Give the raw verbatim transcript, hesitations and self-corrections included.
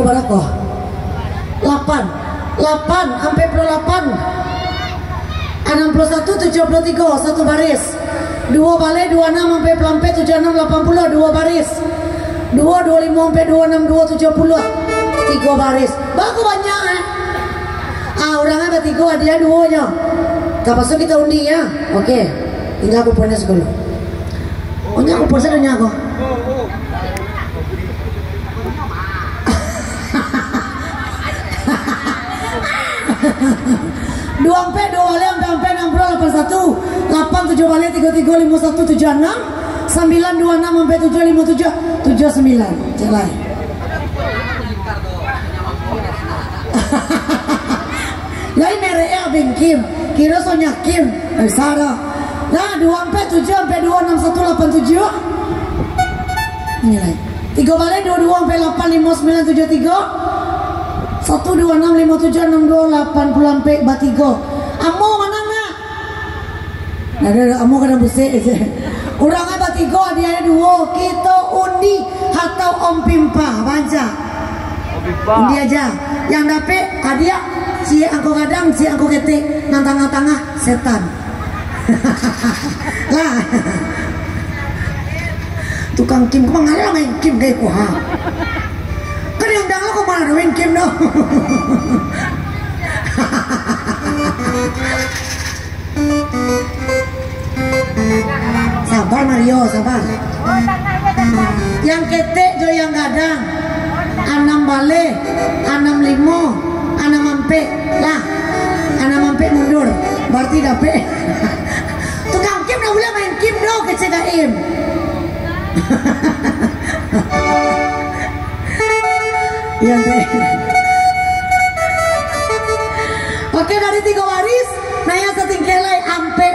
Barako? Lapan. Lapan, ampek puluah lapan. Anam puluah satu, tujuah puluah tigo, satu baris. Duo baleh, duo anam, ampek puluah ampek, tujuah anam, lapan puluah, duo baris. Duo, duo limo, ampek duo, anam duo, tujuah puluah. Tigo baris. Bagus banyak, eh. Ah, urang batigo, adiak duo nyo. Tapaso kita undi, ya. Oke. Tinggal aku punya sekali. Onyo aku puasa dunia ko. Duo ampek, duo baleh, ampek ampek, anam puluah, lapan satu, lapan tujuah baleh, tigo tigo, limo satu, tujuah anam, sambilan duo anam, ampek tujuah, limo tujuah, tujuah sambilan. Cek lai. Lai merek e Abing Kim, kiro Sonya Kim, bisa doh. Nah, duo ampek tujuah ampek duo anam satu lapan tujuah. Ini lai. Tigo baleh duo duo ampek lapan limo sambilan tujuah tigo. Satu duo anam limo tujuah anam duo lapan puluah ampek batigo. Amo manang nak? Nah, dah, dah, amo kana busek. Urang e batigo, adiak e duo, kito undi atau Om Pimpa, banca. Undi aja. Yang dapek adiak, ciek angko gadang, ciek angko ketek, nan tangah-tangah setan. Lah. Tukang Kim, kemana lah main Kim kayak ku, ha? Kan yang undang lo kemana main Kim doh? Sabar Mario, sabar. Yang ketek jo yang gadang. Anam baleh, anam limo, anam ampek. Lah, anam ampek mundur. Berarti dapek. Tukang Kim dah buliah main Kim doh, kecek Kaim. Iya, Teh. Oke, dari tigo baris, naiak satingkek lai, ampek.